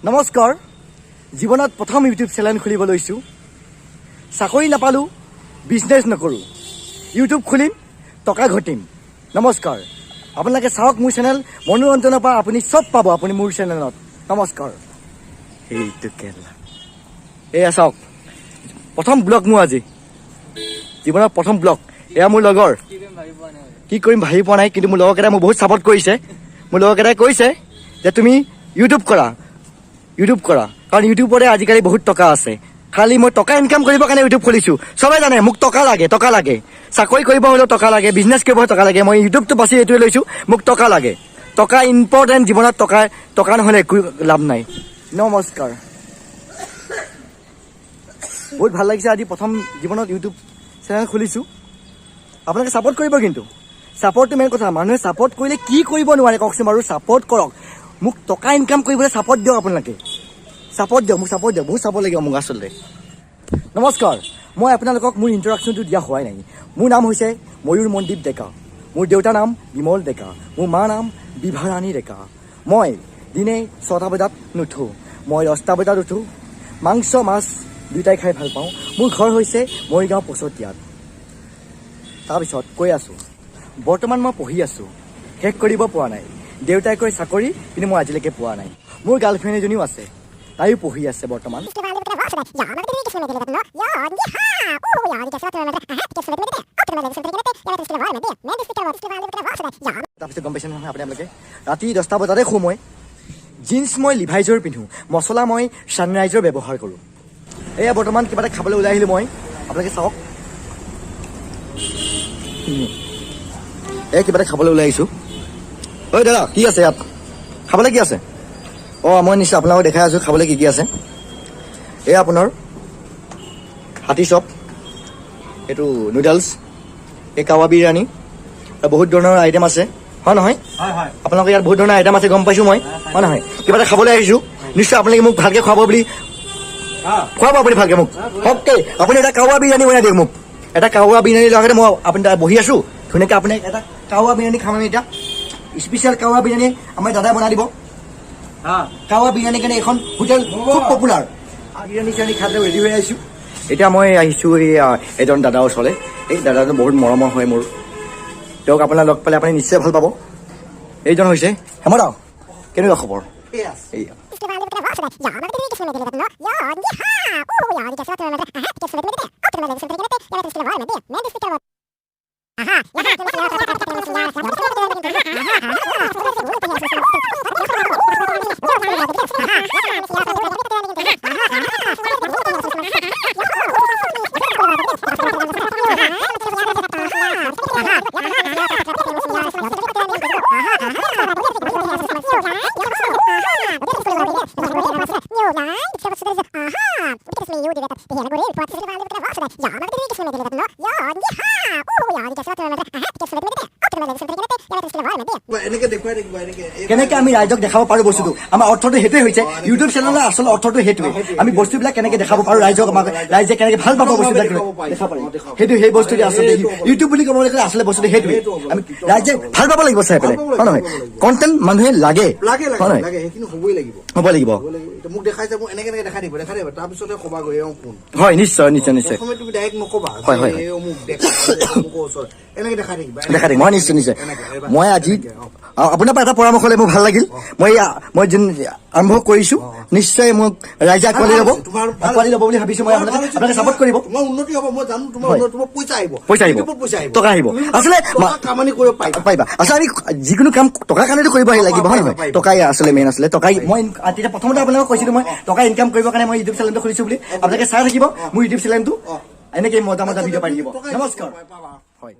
নমস্কাৰ। জীৱনত প্ৰথম ইউটিউব চেনেল খুলিব লৈছোঁ। চাকৰি নাপালোঁ, বিজনেছ নকৰোঁ, ইউটিউব খুলিম, টকা ঘটিম। নমস্কাৰ। আপোনালোকে চাওক মোৰ চেনেল। মনোৰঞ্জনৰ পৰা আপুনি চব পাব আপুনি মোৰ চেনেলত। নমস্কাৰ। সেইটো কেলা, এয়া চাওক, প্ৰথম ব্লগ মোৰ আজি, জীৱনৰ প্ৰথম ব্লগ। এয়া মোৰ লগৰ। কি কৰিম ভাবি পোৱা নাই, কিন্তু মোৰ লগৰকেইটাই মোক বহুত ছাপৰ্ট কৰিছে। মোৰ লগৰকেইটাই কৈছে যে তুমি ইউটিউব কৰা, ইউটিউব কৰা, কাৰণ ইউটিউবতে আজিকালি বহুত টকা আছে। খালি মই টকা ইনকাম কৰিবৰ কাৰণে ইউটিউব খুলিছোঁ। চবে জানে মোক টকা লাগে, টকা লাগে। চাকৰি কৰিব হ'লেও টকা লাগে, বিজনেছ কৰিব হ'লেও টকা লাগে। মই ইউটিউবটো বাছি এইটোৱে লৈছোঁ, মোক টকা লাগে। টকা ইম্পৰ্টেণ্ট জীৱনত। টকা টকা নহ'লে একো লাভ নাই। নমস্কাৰ। বহুত ভাল লাগিছে, আজি প্ৰথম জীৱনত ইউটিউব চেনেল খুলিছোঁ। আপোনালোকে ছাপৰ্ট কৰিব কিন্তু। ছাপৰ্টটো মেইন কথা। মানুহে ছাপৰ্ট কৰিলে কি কৰিব নোৱাৰে কওকচোন বাৰু? ছাপৰ্ট কৰক মোক। টকা ইনকাম কৰিবলৈ ছাপৰ্ট দিয়ক আপোনালোকে। ছাপৰ্ট দিয়ক মোক, ছাপৰ্ট দিয়ক। বহুত ছাপৰ্ট লাগিব মোক আচলতে। নমস্কাৰ। মই আপোনালোকক মোৰ ইণ্ট্ৰডাকশ্যনটো দিয়া হোৱাই নাই। মোৰ নাম হৈছে ময়ূৰ মনদীপ ডেকা। মোৰ দেউতাৰ নাম বিমল ডেকা, মোৰ মাৰ নাম বিভাৰাণী ডেকা। মই দিনে 6টা বজাত নুঠোঁ, মই 10টা বজাত উঠোঁ। মাংস মাছ দুয়োটাই খাই ভাল পাওঁ। মোৰ ঘৰ হৈছে মৰিগাঁও পচতীয়াত। তাৰপিছত কৈ আছোঁ, বৰ্তমান মই পঢ়ি আছোঁ, শেষ কৰিব পৰা নাই। দেউতাই কৈ চাকৰি, কিন্তু মই আজিলৈকে পোৱা নাই। মোৰ গাৰ্লফ্ৰেণ্ড এজনীও আছে, তাইও পঢ়ি আছে বৰ্তমান। তাৰপিছত গম পাইছে নহয় আপোনালোকে, ৰাতি 10টা বজাতে শুওঁ মই। জিন্স মই লিভাইজৰ পিন্ধোঁ, মছলা মই ছানৰাইজৰ ব্যৱহাৰ কৰোঁ। এয়া বৰ্তমান কিবা এটা খাবলৈ ওলাই আহিলোঁ মই। আপোনালোকে চাওক। এই কিবা এটা খাবলৈ ওলাই আহিছোঁ। ঐ দাদা, কি আছে ইয়াত খাবলৈ? কি আছে? অঁ, মই নিশ্চয় আপোনালোকক দেখাই আছোঁ খাবলৈ কি কি আছে। এয়া আপোনাৰ হাতী চপ, এইটো নুডলছ, এই কাৱা বিৰিয়ানী আৰু বহুত ধৰণৰ আইটেম আছে, হয় নহয়? হয়। আপোনালোকৰ ইয়াত বহুত ধৰণৰ আইটেম আছে, গম পাইছোঁ মই, হয় নহয়? কিবা এটা খাবলৈ আহিছোঁ, নিশ্চয় আপোনালোকে মোক ভালকৈ খুৱাব বুলি। খুৱাব আপুনি ভালকৈ মোক। অ'কে, আপুনি এটা কাৱা বিৰিয়ানী বনাই দিয়ক মোক। এটা কাৱা বিৰিয়ানী লগতে মই আপুনি তাত বহি আছোঁ ধুনীয়াকৈ। আপুনি এটা কাৱা বিৰিয়ানী খাম আমি এতিয়া। স্পেচিয়েল কাৱা বিৰিয়ানী আমাৰ দাদাই বনাই দিব। কাৱা বিৰিয়ানীৰ কাৰণে এইখন হোটেল খুব পপুলাৰ। বিৰিয়ানী চিৰিয়ানী খাই ৰেডি হৈ আহিছোঁ। এতিয়া মই আহিছোঁ এই এজন দাদাৰ ওচৰলৈ। এই দাদাজন বহুত মৰমৰ হয় মোৰ। তেওঁক আপোনাৰ লগ পালে আপুনি নিশ্চয় ভাল পাব। এইজন হৈছে হেমদা। কেনেকুৱা খবৰ? এইয়া। এনেকে দেখুৱাই থাকিবা এনেকে। কেনেকে আমি ৰাইজক দেখাব পাৰো বস্তুটো, আমাৰ অৰ্থটো সেইটোৱে হৈছে। ইউটিউব চেনেলৰ আচল অৰ্থটো সেইটোৱে। আমি বস্তুবিলাক কেনেকে দেখাব পাৰো ৰাইজক, আমাক ৰাইজে কেনেকে ভাল পাব বস্তুবিলাক দেখাব পাৰি। সেইটো সেই বস্তুটো আচলতে ইউটিউব বুলি ক'বলৈ গ'লে আচলতে বস্তুটো সেইটোৱে। আমি ৰাইজে ভাল পাব লাগিব চাই পেলাই, হয় নহয়? কণ্টেণ্ট মানুহে লাগে। লাগে। হয় লাগে। নহয়? লাগে, সেইখিনি হ'বই লাগিব। হ'ব লাগিব। হ'বই লাগিব। এতিয়া মোক দেখাইছে, মোক এনেকে এনেকে দেখাই দিব, দেখাই দিব, তাৰপিছতে ক'বাগৈ এওঁ কোন। হয়, নিশ্চয় নিশ্চয় নিশ্চয়। প্ৰথমে তুমি ডাইৰেক্ট নক'বা যে হয়, হয়, হয়। এই অমুক দেখা, অমুকৰ ওচৰত এনেকে দেখাই থাকিবা। দেখাই থাকিম। হয়, নিশ্চয় নিশ্চয়। এনেকে, এবাৰ। মই আজি এনেকে, অ। আপোনাৰ পৰা এটা পৰামৰ্শ লৈ মোৰ ভাল লাগিল। মই যোন আৰম্ভ কৰিছো, নিশ্চয় মোক ৰাইজে আঁকোৱালি ল'ব। তোমাৰ ভাল- আঁকোৱালি ল'ব বুলি ভাবিছো মই। তোমাৰ আপোনালোকে ভাল হৈছে, আপোনালোকে ছাপৰ্ট কৰিব। তোমাৰ উন্নতি হ'ব, মই জানো তোমাৰ হয়। উন্নতি, তোমাৰ পইচা আহিব। পইচা আহিব। ইউটিউবত পইচা আহিব। টকা আহিব। তুমি আচলতে টকা কামানি কৰিব পাৰিবা। পাৰিবা। আচলতে আমি যিকোনো কাম টকাৰ কাৰণেতো কৰিব লাগিব, হয় নহয়? পাৰিবা। টকাই আচলতে মেইন আছিলে। টকাই মই তেতিয়া প্ৰথমতে আপোনালোকক কৈছিলো, মই টকা ইনকাম কৰিবৰ কাৰণে মই ইউটিউব চেনেলটো খুলিছো বুলি। আপোনালোকে চাই থাকিব মোৰ ইউটিউব চেনেলটো। এনেকেই মজা মজা ভিডিঅ' পাই থাকিব। টকা নমস্কাৰ। পাবা। হয়।